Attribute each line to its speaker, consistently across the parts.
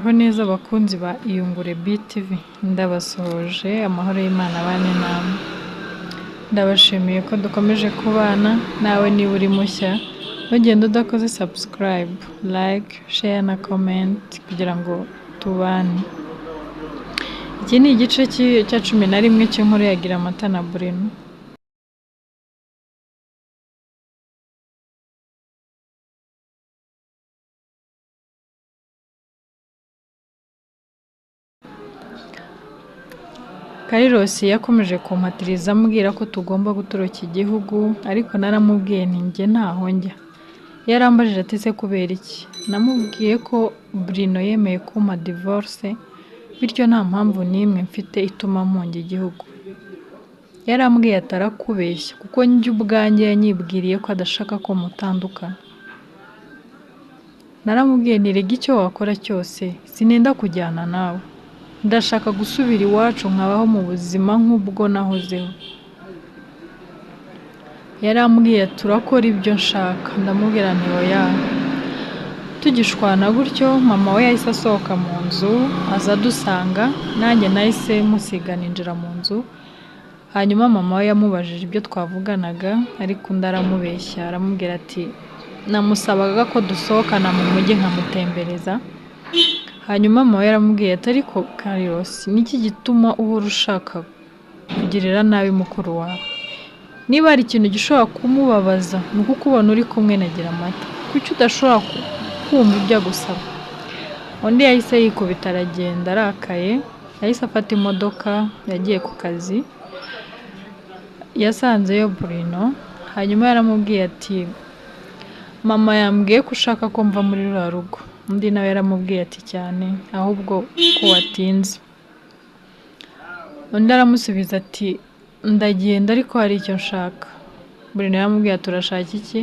Speaker 1: Muraho neza bakunzi ba Iyungure BTV, ndabasuhuje amahoro y'Imana abane namwe. Ndabashimiye ko dukomeje kubana, nawe niba uri mushya ntugende udakoze subscribe, like, share na comment kugira ngo tubane. Iki ni igice cya 11 cy'inkuru ya Giramata na Bruno. Karirosi yakomeje kumpatiriza ambwira ko tugomba gutoroka igihugu, ariko naramubwiye nti njye ntaho njya. Yarambajije ati ese kubera iki? Namubwiye ko Bruno yemeye kumpa divorce, bityo nta mpamvu n'imwe mfite ituma mpunga igihugu. Yarambwiye ati arakubeshya kuko njye ubwanjye yanyibwiriye ko adashaka ko mutandukana. Naramubwiye nti rega icyo wakora cyose sinenda kujyana nawe. Ndashaka gusubira iwacu nkabaho mu buzima nk'ubwo nahozeho. Yarambwiye ati urakora ibyo nshaka, ndamubwira nti oya. Tugishwana gutyo mama we yahise asohoka mu nzu aza adusanga, nanjye nahise musiga ninjira mu nzu. Hanyuma mama we yamubajije ibyo twavuganaga, ariko undi aramubeshya aramubwira ati namusabaga ko dusohokana mu mujyi nkamutembereza. Hanyuma mama we yaramubwiye ati ariko Karirosi niki gituma uhora ushaka kugirira nabi mukuru wawe? Niba hari ikintu gishobora kumubabaza ni ukukubona uri kumwe na Giramata, kuki udashobora kumva ibyo agusaba? Undi yahise yikubita aragenda arakaye, yahise afata imodoka yagiye ku kazi, yasanzeyo Bruno. Hanyuma yaramubwiye ati mama yambwiye ko ushaka ko mva muri ruriya rugo. Undi nawe yaramubwiye ati cyane ahubwo ko watinze. Undi aramusubiza ati ndagenda ariko hari icyo nshaka. Bruno yaramubwiye ati urashaka iki?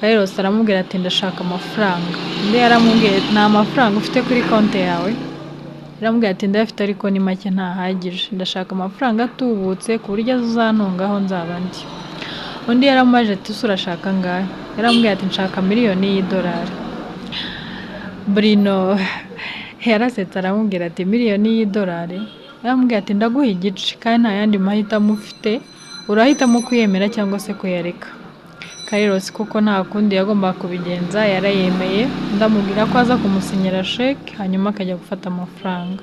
Speaker 1: Karirosi aramubwira ati ndashaka amafaranga. Undi yaramubwiye nta mafaranga ufite kuri konti yawe? Yaramubwiye ati ndayafite ariko ni make ntahagije, ndashaka amafaranga atubutse ku buryo azantunga aho nzaba ndi. Undi yaramubajije ati ese urashaka angahe? Yaramubwiye ati nshaka miliyoni y'idolari. Bruno yarasetse aramubwira ati miliyoni y'idolari? Yaramubwiye ati ndaguha igice kandi nta yandi mahitamo ufite, urahitamo kuyemera cyangwa se kuyareka. Karirosi kuko nta kundi yagombaga kubigenza yarayemeye, ndamubwira ko aza kumusinyira sheke hanyuma akajya gufata amafaranga.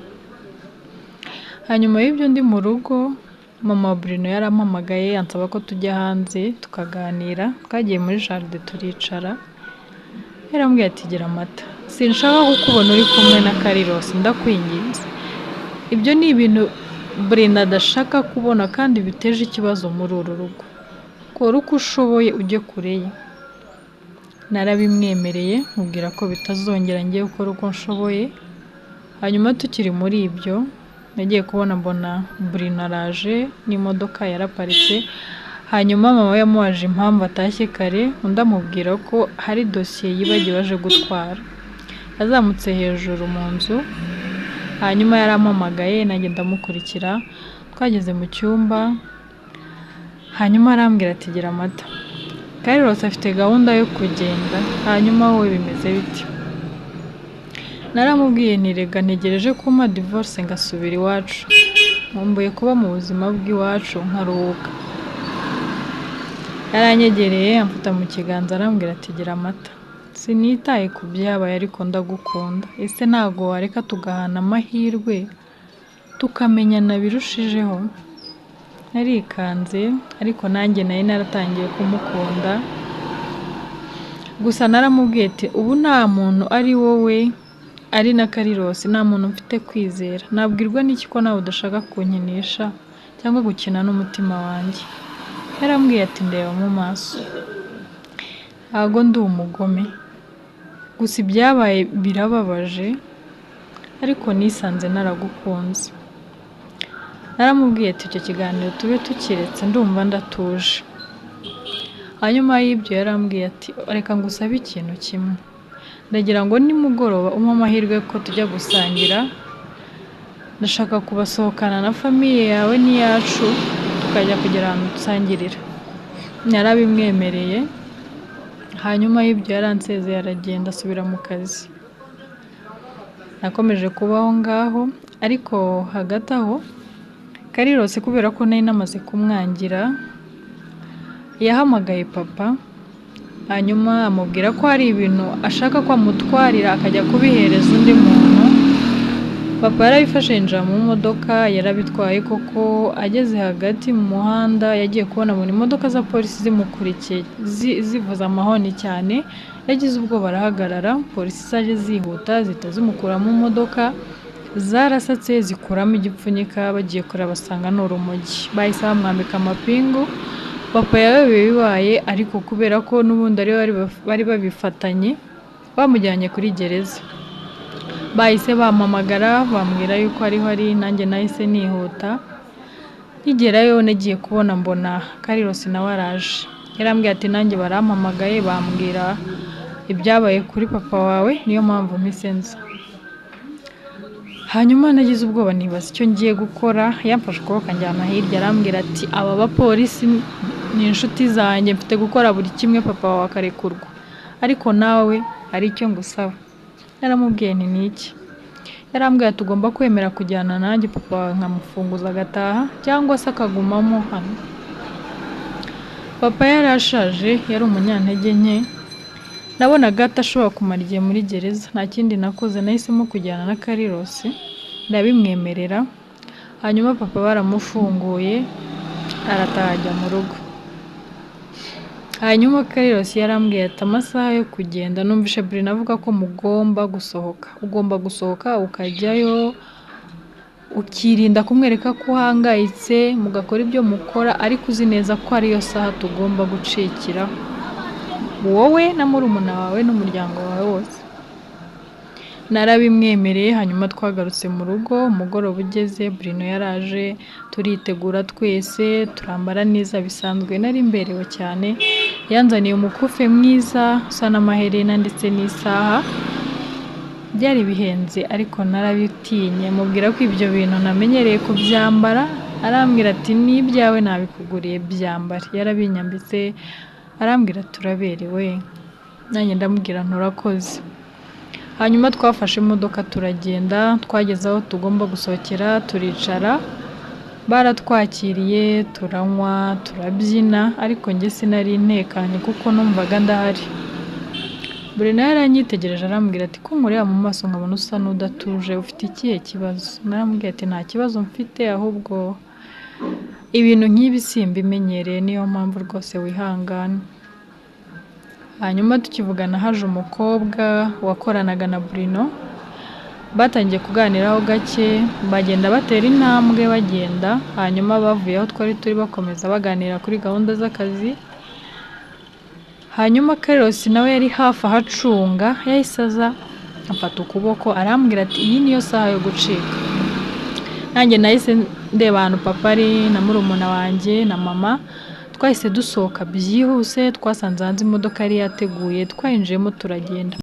Speaker 1: Hanyuma y'ibyo ndi mu rugo, mama wa Bruno yarampamagaye ansaba ko tujya hanze tukaganira, twagiye muri jardin turicara. Yarambwiye ati Giramata, sinshaka kukubona uri kumwe na Karirosi ndakwinginze. Ibyo ni ibintu Bruno adashaka kubona kandi biteje ikibazo muri uru rugo. Kora uko ushoboye ujye kure ye. Narabimwemereye mubwira ko bitazongera ngiye gukora uko nshoboye. Hanyuma tukiri muri ibyo nagiye kubona mbona Bruno araje n'imodoka yaraparitse. Hanyuma mama we yamubaje impamvu atashye kare, undi amubwira ko hari dosiye yibagiwe aje gutwara. Yazamutse hejuru mu nzu, hanyuma yarampamagaye nanjye ndamukurikira, twageze mu cyumba, hanyuma arambwira ati Giramata, Karirosi afite gahunda yo kugenda, hanyuma wowe bimeze bite? Naramubwiye nti rega ntegereje ko umpa divorce ngasubira iwacu, nkumbuye kuba mu buzima bw'iwacu nkaruhuka. Yaranyegereye amfata mu kiganza arambwira ati Giramata, sinitaye ku byabaye ariko ndagukunda, ese ntabwo wareka tugahana amahirwe tukamenyana birushijeho? Narikanze ariko nanjye nari naratangiye kumukunda, gusa naramubwiye ati ubu nta muntu ari wowe ari na Karirosi, nta muntu mfite kwizera, nabwirwa n'iki ko nawe udashaka kunkinisha cyangwa gukina n'umutima wanjye? Yarambwiye ati ndeba mu maso, ntabwo ndi umugome, gusa ibyabaye birababaje ariko nisanze naragukunze. Naramubwiye ati icyo kiganiro tube tukiretse ndumva ndatuje. Hanyuma y'ibyo yarambwiye ati reka ngusabe ikintu kimwe, ndagira ngo nimugoroba umpe amahirwe ko tujya gusangira, ndashaka kubasohokana na famiye yawe n'iyacu tukajya kugera ahantu dusangirira. Narabimwemereye, hanyuma y'ibyo yaransezeye aragenda asubira mu kazi. Nakomeje kubaho ngaho, ariko hagati aho Karirose kubera ko nari namaze kumwangira, yahamagaye papa hanyuma amubwira ko hari ibintu ashaka ko amutwarira akajya kubihereza undi muntu. Papa yarabifashe yinjira mu modoka, yarabitwaye koko. Ageze hagati mu muhanda yagiye kubona abona imodoka za polisi zimukurikiye zivuza amahoni cyane, yagize ubwoba arahagarara. Polisi zaje zihuta zihita zimukura mu modoka, zarasatse zikuramo igipfunyika, bagiye kureba basanga ni urumogi, bahise bamwambika amapingu. Papa yayobewe bibaye, ariko kubera ko n'ubundi ari bari babifatanye bamujyanye kuri gereza. Bahise bampamagara bambwira yuko ariho ari, nanjye nahise nihuta nkigerayo nagiye kubona mbona Karirose nawe araje. Yarambwiye ati nanjye barampamagaye bambwira ibyabaye kuri papa wawe, niyo mpamvu mpise nza. Hanyuma nagize ubwoba nibaza icyo ngiye gukora, yamfashe ukuboko anjyana hirya arambwira ati aba bapolisi ni inshuti zanjye, mfite gukora buri kimwe papa wawe akarekurwa, ariko nawe hari icyo ngusaba. Naramubwiye nti ni iki? Yarambwiye ati ugomba kwemera kujyana nanjye papa wawe nkamufunguza agataha cyangwa se akagumamo hano. Papa yari ashaje, yari umunyantege nke, nabonaga atashobora kumara igihe muri gereza. Nta kindi nakoze, nahisemo kujyana na Karirose ndabimwemerera. Hanyuma papa baramufunguye arataha ajya mu rugo. Hanyuma Karirose yarambwiye ati amasaha yo kugenda, numvishe Bruno avuga ko mugomba gusohoka, ugomba gusohoka ukajyayo ukirinda kumwereka ko uhangayitse, mugakora ibyo mukora, ariko uzi neza ko ariyo saha tugomba gucikiraho, wowe na murumuna wawe n'umuryango wawe wose. Narabimwemereye. Hanyuma twagarutse mu rugo, umugoroba ugeze Bruno yaraje, turitegura twese, turambara neza bisanzwe, nari mberewe cyane. Yanzaniye umukufi mwiza usa n'amaherena ndetse n'isaha, byari bihenze ariko narabitinye, mubwira ko ibyo bintu namenyereye kubyambara, arambwira ati ni ibyawe nabikuguriye byambare. Yarabinyambitse arambwira turaberewe, nanjye ndamubwira nturakoze. Hanyuma twafashe imodoka turagenda, twageze aho tugomba gusohokera turicara, baratwakiriye turanywa turabyina, ariko njye sinari ntekanye kuko numvaga ndahari. Bruno yaranyitegereje arambwira ati ko nkureba mu maso nkabona usa n'udatuje, ufite ikihe kibazo? Naramubwiye ati nta kibazo mfite, ahubwo ibintu nk'ibi simbimenyereye, niyo mpamvu rwose wihangane. Hanyuma tukivugana haje umukobwa wakoranaga na Bruno, batangiye kuganiraho gake, bagenda batera intambwe bagenda, hanyuma bavuye aho twari turi bakomeza baganira kuri gahunda z'akazi. Hanyuma Karirose nawe yari hafi ahacunga, yahise aza amfata ukuboko arambwira ati iyi niyo saha yo gucika. Nanjye nahise ndeba ahantu papa ari na murumuna wanjye na mama, twahise dusohoka byihuse, twasanze hanze imodoka yari yateguye, twayinjiyemo turagenda.